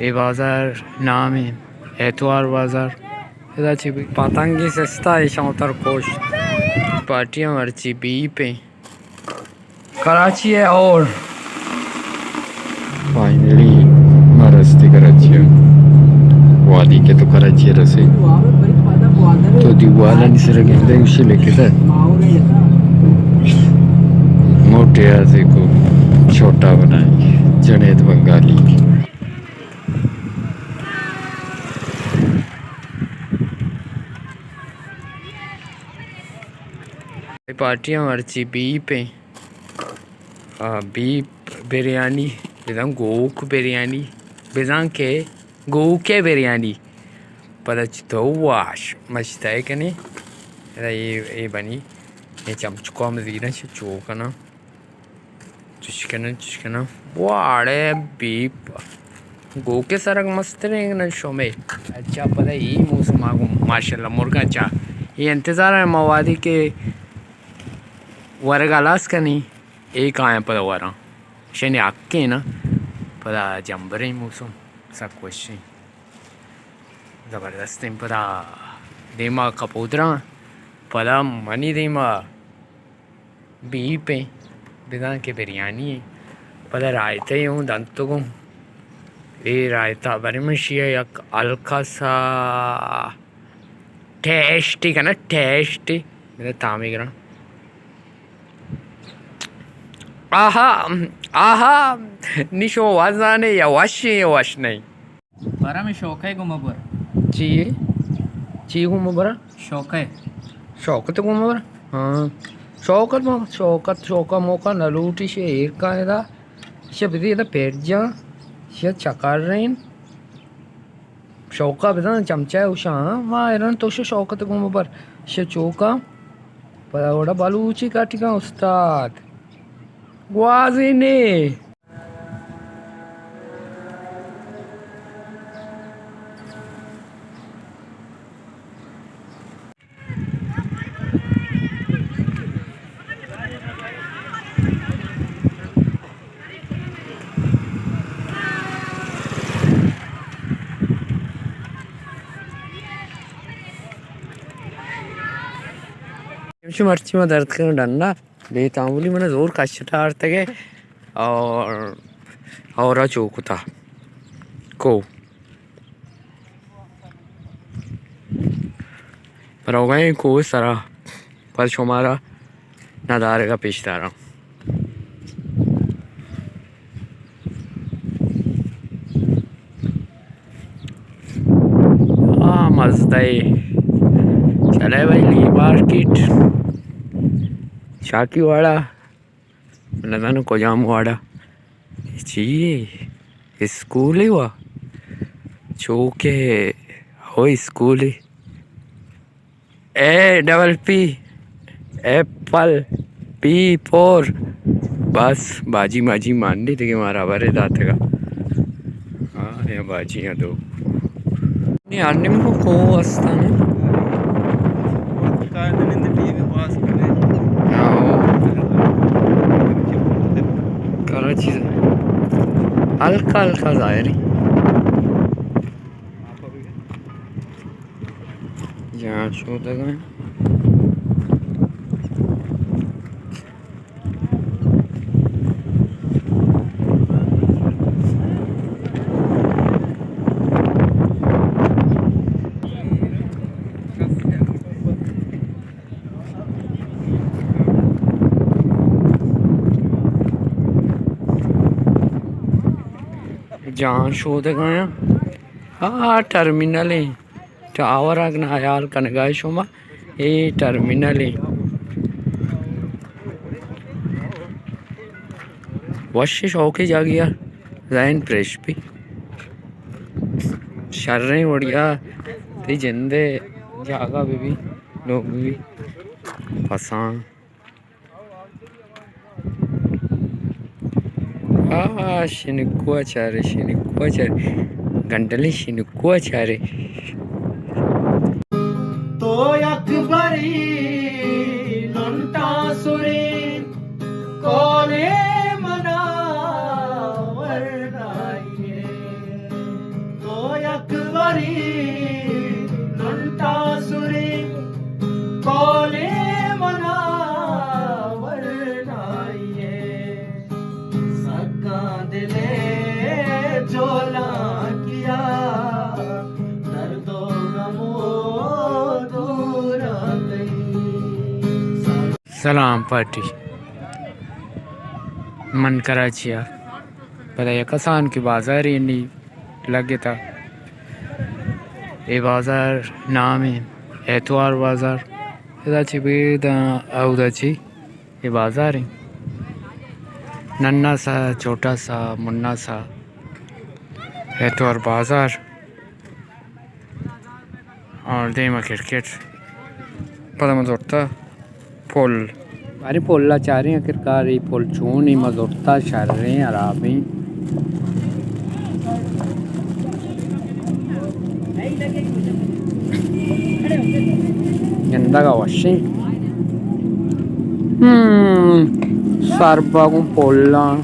اے بازار نام ایں اتوار بازار۔ ادا چی بی؟ پتنگی سستا، ایشاں اتر کشت۔ پارٹی ہم ہرچی بیپ ایں۔ کراچی ہے اور فائنلی ما رستے کراچی ءَ۔ وادی کہ تو کراچی ءَ رسے تو دیوالانی سر ءَ گندے، گوشے لکھتا موٹے آزے کو چھوٹا بنائیں جنید بنگالی۔ اے پارٹی ہم ہرچی بیپ ایں۔ آ، بیپ بریانی، بزاں گوک بریانی، بزاں کہ گوک ءِ بریانی۔ پدا چہ تو واش، مشتہ کنے۔ اے، اے بنی، اے چمچکو ہم زیرن چو کناں۔ چش کناں، چش کناں۔ واڑے بیپ۔ گوک ءِ سرگ مستریں نہ شمے۔ اچھا، پدا اے موسم آ گوں ماشاءاللہ مرگاں چا۔ اے انتظار ایں ما وادی کہ ورگ ہلاس کنی، اے کایاں پدا وراں۔ شنی حق ایں نا، پدا جمبریں موسم سک وشیں۔ زبردستیں۔ پدا دیما کپودراں، پدا منی دیما بیپ ایں، بزاں کہ بریانی ایں۔ پدا رائتہ اوں دنتگوں۔ اے رائتہ برے من شیا یک ہلکا سا ٹیسٹی کناں، ٹیسٹی۔ بزاں تامی گراں۔ آہا، آہا، نی شما وزانے یا وشیں یا وش نہ ایں۔ بارا میں شوقے گوں مبر۔ چی؟ چی گوں مبر؟ شوقے۔ شوکت گوں مبر؟ ہاں۔ شوکت ما، شوکت، شوکا موکا نہ لوٹی، شے ایر کائیں دا۔ شے بدی دا پیٹ جان۔ شے چکر رین۔ شوکا بزن چمچہ اوشاں۔ ما ایران تو شے شوکت گوں مبر۔ شے چوکا۔ پدا وڑا بلوچی کاٹی کن استاد۔ گوازی نے۔ ہمیشہ مرچی ما درد کنوں ڈنا۔ بے تامولی من زور کشت آرتگے اور، اور چوکتا کو روگئیں کوہ سرا، پر شمارا ندارگا پیش داراں۔ آ مزدہ اے۔ چلے بھائی، لی مارکیٹ، شاکی واڑا، نزانو کجام واڑا۔ چی اے؟ اسکولے وا؟ چوکے ہو اسکولے۔ A double P, apple, P for. بس باجی ماجی مانڈی دگہ مارا برے داتگا۔ ہاں، اے باجی ہاں دو۔ نی انّم کو کو استانے۔ ہاں۔ کراچی سے ہلکا ہلکا ظاہر ہے۔ جان شودگاں۔ جان شودگاں۔ آ ٹرمینل ایں۔ ٹاور اگن حیال کنگا شما، اے ٹرمینل ایں۔ وش شوقی جاگہ یار، ذہن فریش بی۔ شریں وڑیا تئی جندے جاگہ بی بی، لوگ بی بی۔ پسان۔ آ، شنکو ءَ چارے، شنکو ءَ چارے، گنڈلیں شنکو ءَ چارے۔ تو یک بری لنٹاں سرین، کولے منا ورنائیے۔ لنٹا سری کولے منا ورنائیے، سکاں دلے چولاں کیا، درد و غم و دورا تئی۔ سلام پارٹی، من کراچی ءَ۔ پدا یک کسان کہ بازارے نی لگتا۔ اے بازار نام ایں اتوار بازار۔ ادا چی بید اودا چی اے بازار ایں۔ ننا سا، چھوٹا سا، منا سا، اتوار بازار۔ اور دیما کرکٹ۔ پدا ما زرتا پل۔ ارے پل ءَ چاریں آخرکار، اے پل چون ایں؟ ما زرتا شریں، حرابیں۔ گندگ ءَ وشیں۔ ہم، سر باگوں پلاں۔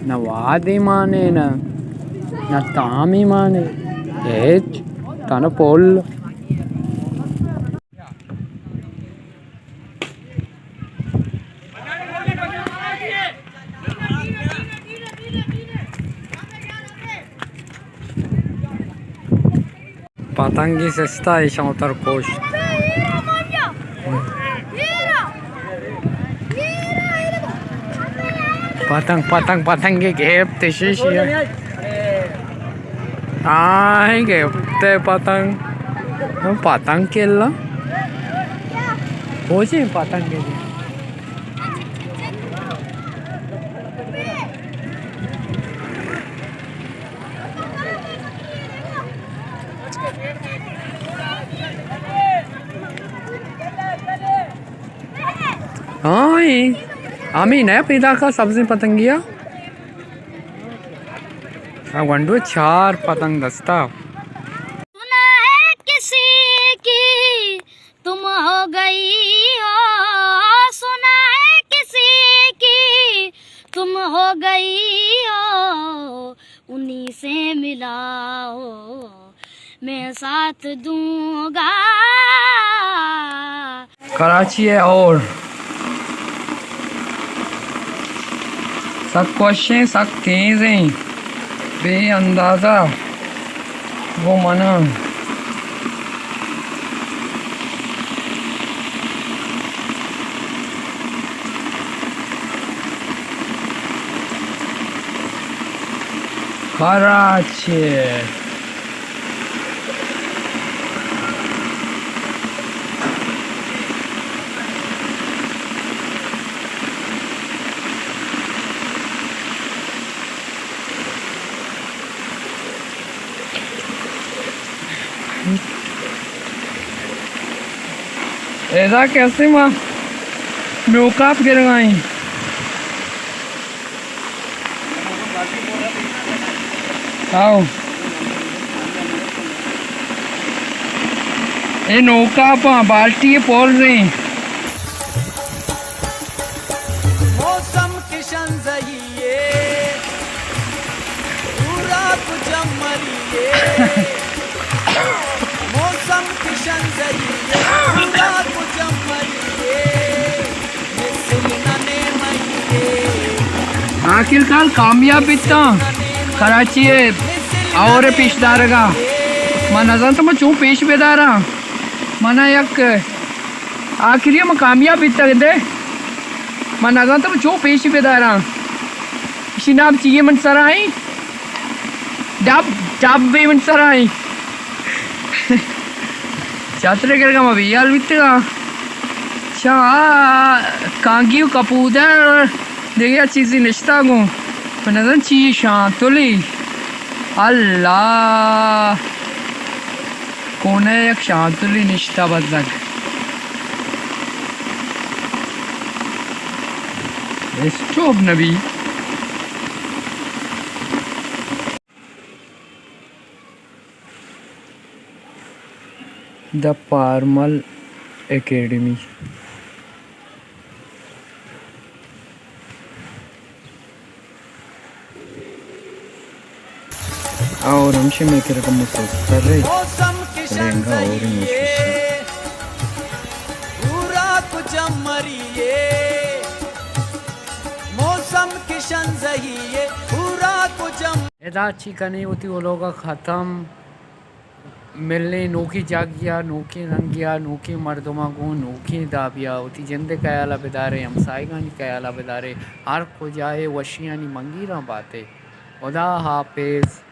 نہ وادے مانے، نہ، نہ تامی مانے، ہچ، تانا پل۔ پتنگی سستا ایشاں تر کشت۔ پتنگ، پتنگ، پتنگی گپت شیشی۔ آہیں گپت پتنگ۔ پتنگ کلا۔ کجی پتنگ؟ ہاں، اے ہمے نہ پیداکا سبزیں پتنگیا۔ آ گونڈو چار پتنگ دستا۔ سنا ہے کسی کی تم ہو گئی ہو، سنا ہے کسی کی تم ہو گئی ہو، انہیں سے ملاؤ، میں ساتھ دوں گا۔ کراچی ءِ ہور سک وشیں، سک تیزیں، بے اندازہ گوں مناں۔ کراچی۔ ادا کسے ما نوکاپ گرگائیں۔ آؤ۔ اے نوکاپاں بالٹی پول رہے۔ موسم کشن زہی اے، پورا کجم مری اے۔ موسم کشن زہی اے، پورا کجم مری اے۔ آخر کار کامیاب بیتاں کراچی ءِ ہور ءِ پیش دارگ ءَ۔ من نزانت من چون پیش بداراں۔ من یک آخری ءَ من کامیاب بیتگ اندے۔ من نزانت من چون پیش بداراں۔ اشی نام چی اے من سرا ایں؟ ڈب، ڈب بے من سرا ایں۔ چترے گرگا ما بیال بیتگا۔ چا کانگی و کپودن دگہ چیزی نشتا گوں۔ پہ نزان چی شانتلی۔ اللہ۔ کونے یک شانتلی نشتا بزگ۔ اسٹوپ نبی۔ دا پارمل اکیڈمی۔ اور ہمشی میں کرا کمو سست تر رہی۔ موسم کشن بلے انگا اور ہی موسم۔ پورا کجم مریے۔ موسم کشن زہیے۔ پورا کجم۔ ادا چی کنی وتی ولوگا ختم۔ ملیں نوکیں جاگہیا، نوکیں رنگیا، نوکیں مردماں گوں، نوکیں دابیا۔ وتی جندے خیالا بدارے، ہمسائگانی خیالا بدارے۔ ہر کجائے وشیانی منگیراں باتے۔ خدا حافظ۔